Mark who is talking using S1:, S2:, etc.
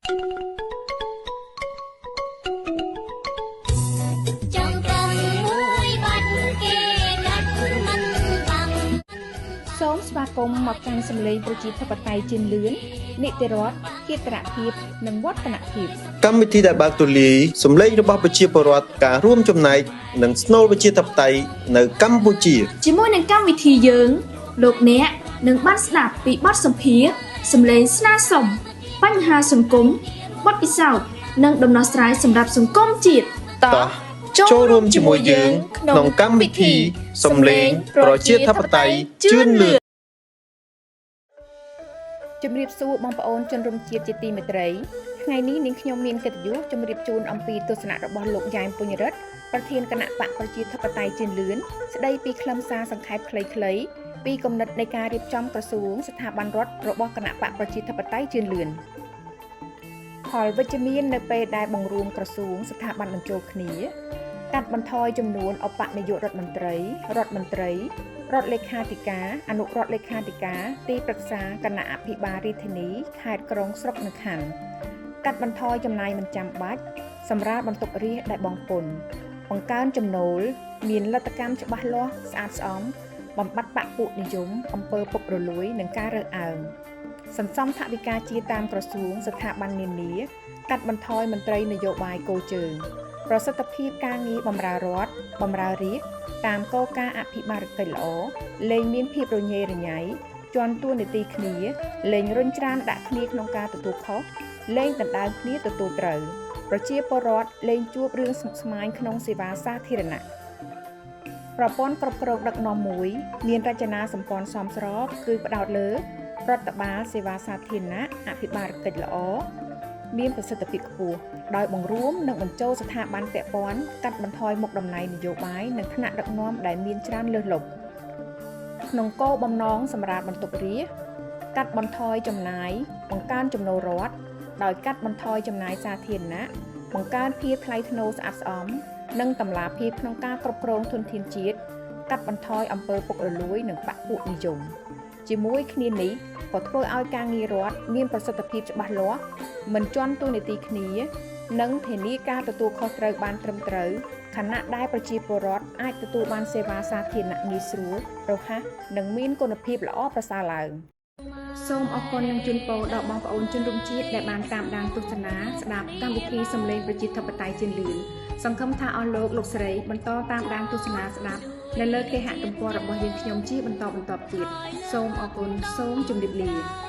S1: ចង់ប្រឹងមួយបាត់គេកាត់មិនបាំង
S2: សូមស្វាគមន៍មកកាន់សំឡេងប្រជាធិបតេយ្យជឿនលឿននីតិរដ្ឋកេតរភាពនិងវឌ្ឍនភាព
S3: កម្មវិធីដែលបើកទូលាយសម្លេងរបស់ប្រជាពលរដ្ឋការរួមចំណែកនិងស្នូលប្រជាធិបតេយ្យនៅកម្ពុជា
S4: ជាមួយនឹងកម្មវិធីយើងលោកអ្នកនឹងបានស្ដាប់ពីបទសម្ភាសន៍សម្លេងស្នើសុំបញ្ហាសង្គមបទពិសោធន៍និងដំណោះស្រាយសម្រាប់សង្គមជាតិ
S2: តោះ
S3: ចូលរួមជាមួយយើងក្នុងកម្មវិធីសម្លេងប្រជាធិបតេយ្យជឿនលឿន
S2: ជំរាបសួរបងប្អូនជនរួមជាតិជាទីមេត្រីថ្ងៃនេះនាងខ្ញុំមានកិត្តិយសជម្រាបជូនអំពីទស្សនៈរបស់លោកយ៉ែមពុញរិទ្ធប្រធានគណៈបកប្រជាធិបតេយ្យជឿនលឿនស្ដីពីខ្លឹមសារសង្ខេបខ្លីៗពីគំនិតនៃការរៀបចំក្រសួងស្ថាប័នរដ្ឋរបស់គណៈបកប្រជាធិបតេយ្យជឿនលឿនផលវិជ្ជមាននៅពេលដែលបង្រួមក្រសួងស្ថាប័នបញ្ចូលគ្នាកាត់បន្ថយចំនួនឧបនាយករដ្ឋមន្ត្រីរដ្ឋមន្ត្រីរដ្ឋលេខាធិការអនុរដ្ឋលេខាធិការទីប្រឹក្សាគណៈអភិបាលរាជធានីខេត្តក្រុងស្រុកនិងខណ្ឌកាត់បន្ថយចំណាយមិនចាំបាច់សម្រាលបន្ទុករាស្ត្រដែលបង់ពន្ធបង្កើនចំណូលមានលទ្ធកម្មច្បាស់លាស់ស្អាតស្អំបំបត្តិបក្សពួកនិយមអំពើពុករលួយនិងការរើសអើងសន្សំថវិកាជាតិតាមក្រសួងស្ថាប័ននានាកាត់បន្ថយមន្ត្រីនយោបាយគោជើងប្រសិទ្ធភាពការងារបម្រើរដ្ឋបម្រើរាស្ត្រតាមគោលការណ៍អភិបាលកិច្ចល្អលែងមានភាពរញ៉េរញ៉ៃជាន់តួនាទីគ្នាលែងរុញច្រានដាក់គ្នាក្នុងការទទួលខុសលែងដណ្ដើមគ្នាទទួលត្រូវប្រជាពលរដ្ឋលែងជួបរឿងស្មុគស្មាញក្នុងសេវាសាធារណៈប្រព័ន្ធគ្រប់គ្រងដឹកនាំមួយមានរចនាសម្ព័ន្ធសមស្របគឺផ្ដោតលើរដ្ឋបាលសេវាសាធារណៈអភិបាលកិច្ចល្អមានប្រសិទ្ធភាពខ្ពស់ដោយបង្រួមនិងបញ្ចូលស្ថាប័នពាក់ព័ន្ធកាត់បន្ថយមុខតំណែងនយោបាយនិងថ្នាក់ដឹកនាំដែលមានច្រើនលើសលប់ក្នុងគោលបំណងសម្រាប់បន្ទុករាស្ត្រកាត់បន្ថយចំណាយបង្កើនចំណូលរដ្ឋដោយកាត់បន្ថយចំណាយសាធារណៈបង្កើនភាពថ្លៃថ្នូរស្អាតស្អំនិងតម្លាភាពក្នុងការគ្រប់គ្រងធនធានជាតិកាត់បន្ថយអំពើពុករលួយនិងបក្សពួកនិយមជាមួយគ្នានេះក៏ធ្វើឲ្យការងាររដ្ឋមានប្រសិទ្ធភាពច្បាស់លាស់មិនជាន់តួនាទីគ្នានិងធានាការទទួលខុសត្រូវបានត្រឹមត្រូវខណៈដែលប្រជាពលរដ្ឋអាចទទួលបានសេវាសាធារណៈងាយស្រួលរហ័សនិងមានគុណភាពល្អប្រសើរឡើងសូមអរគុណនិងជូនពរដល់បងប្អូនជនរួមជាតិដែលបានតាមដានទស្សនាស្ដាប់កម្មវិធីសំឡេងប្រជាធិបតេយ្យជឿនលឿនសង្ឃឹមថាអស់លោកលោកស្រីបន្តតាមដានទស្សនាស្ដាប់នៅលើគេហទំព័ររបស់យើងខ្ញុំជាបន្តបន្ទាប់ទៀតសូមអរគុណសូមជម្រាបលា។